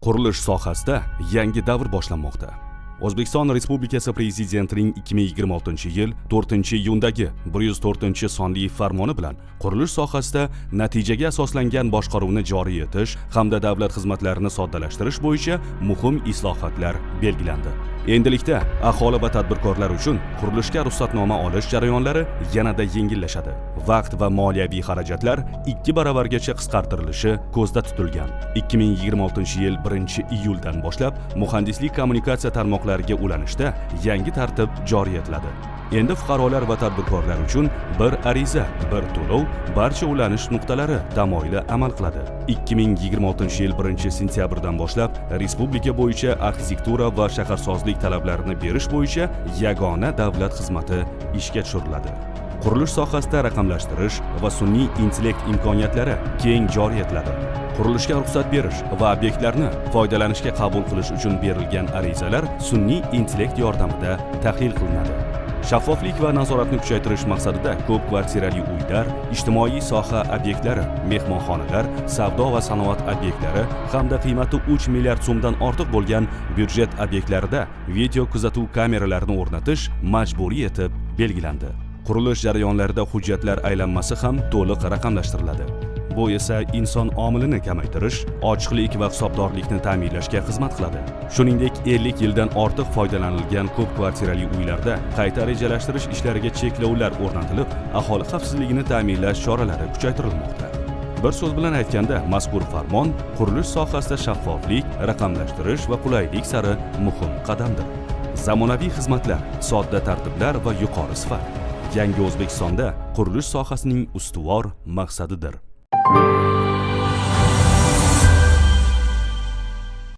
Qurilish sohasida yangi davr boshlanmoqda. O'zbekiston Respublikasi Prezidentining 2026-yil 4-iyundagi 104-sonli farmoni bilan qurilish sohasida natijaga asoslangan boshqaruvni joriy etish hamda davlat xizmatlarini soddalashtirish bo'yicha muhim islohotlar belgilandi. Endilikda aholi va tadbirkorlar uchun qurilishga ruxsatnoma olish jarayonlari yanada yengillashadi. Vaqt va moliyaviy xarajatlar 2 baravargacha qisqartirilishi ko'zda tutilgan. 2026-yil 1-iyuldan boshlab muhandislik kommunikatsiya tarmoqlariga ulanishda yangi tartib joriy etiladi. Endi fuqarolar va tadbirkorlar uchun bir ariza, bir to'lov, barcha ulanish nuqtalari tamoyili amal qiladi. 2026-yil 1-sentyabrdan boshlab respublika bo'yicha arxitektura va shaharsozlik talablarini berish bo'yicha yagona davlat xizmati ishga tushiriladi. Qurilish sohasida raqamlashtirish va sun'iy intellekt imkoniyatlari keng joriy etiladi. Qurilishga ruxsat berish va obyektlarni foydalanishga qabul qilish uchun berilgan arizalar sun'iy intellekt yordamida tahlil qilinadi. Shaffoflik va nazoratni kuchaytirish maqsadida ko'p kvartirali uylar, ijtimoiy soha obyektlari, mehmonxonalar, savdo va sanoat obyektlari hamda qiymati 3 milliard so'mdan ortiq bo'lgan byudjet obyektlarida video kuzatuv kameralarini o'rnatish majburiy etib belgilandi. Qurilish jarayonlarida hujjatlar aylanmasi ham to'liq raqamlashtiriladi. Bu esa inson omilini kamaytirish, ochiqlik va hisobdorlikni ta'minlashga xizmat qiladi. Shuningdek, 50 yildan ortiq foydalanilgan ko'p kvartirali uylarda qayta rejalashtirish ishlariga cheklovlar o'rnatilib, aholi xavfsizligini ta'minlash choralari kuchaytirilmoqda. Bir so'z bilan aytganda, mazkur farmon qurilish sohasida shaffoflik, raqamlashtirish va qulaylik sari muhim qadamdir. Zamonaviy xizmatlar, sodda tartiblar va yuqori sifat Yangi O'zbekistonda qurilish sohasining ustuvor maqsadidir.